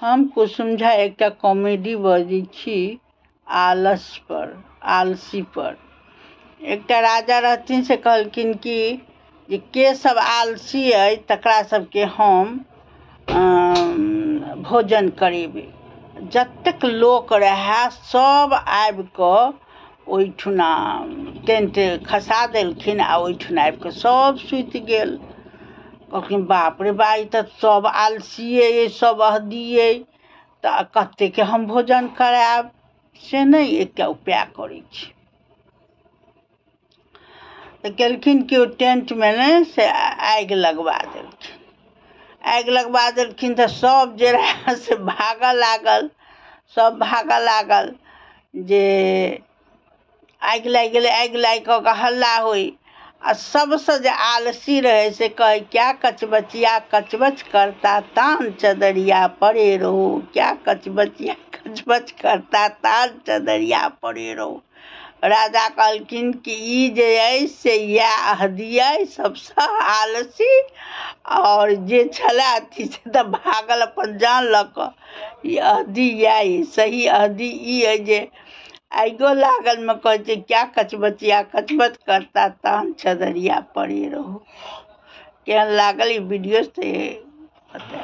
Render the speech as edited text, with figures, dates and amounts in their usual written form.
हम कुसुम झा एकटा कॉमेडी बजै छी आलसपर, आलसीपर। एकटा राजा रहथिन, से कहलखिन कि जे के सब आलसी अइ तकरा सबके हम भोजन करेबै। जतेक लोक रहए सब आबिकऽ ओहिठुना टेंट खसा देलखिन आ ओहिठुना आबिकऽ सब सुति गेल। कहलखिन बाप रे बा, ई तऽ सब आलसिए अइ, सब अहदी अइ, तऽ कतेकके हम भोजन करायब? से नहि, एकटा उपाय करै छी। तऽ केलखिन कि ओ टेंटमे ने से आगि लगबा देलखिन। आगि लगबा देलखिन तऽ सब जे रहए से भागऽ लागल, सब भागऽ लागल जे आगि लागि गेलै, आगि लागि कऽ कऽ हल्ला होइ। आ सबसँ जे आलसी रहै से कहै, क्या कचबचिया कचबच करता तान चदरिया परे रहो, क्या कचबचिया कचबच करता तान चदरिया परे रहो। राजा कहलखिन कि ई जे अइ से इएह अहदी अइ सबसँ आलसी, आओर जे छलए अथी से तऽ भागल अपन जान लऽ कऽ। ई अहदी इएह अइ, सही अहदी ई अइ जे आगिओ लागलमे कहै छै क्या कचबचिया कचबच करता तान चदरिया परे रहो। केहन लागल ई वीडियो से बतायब।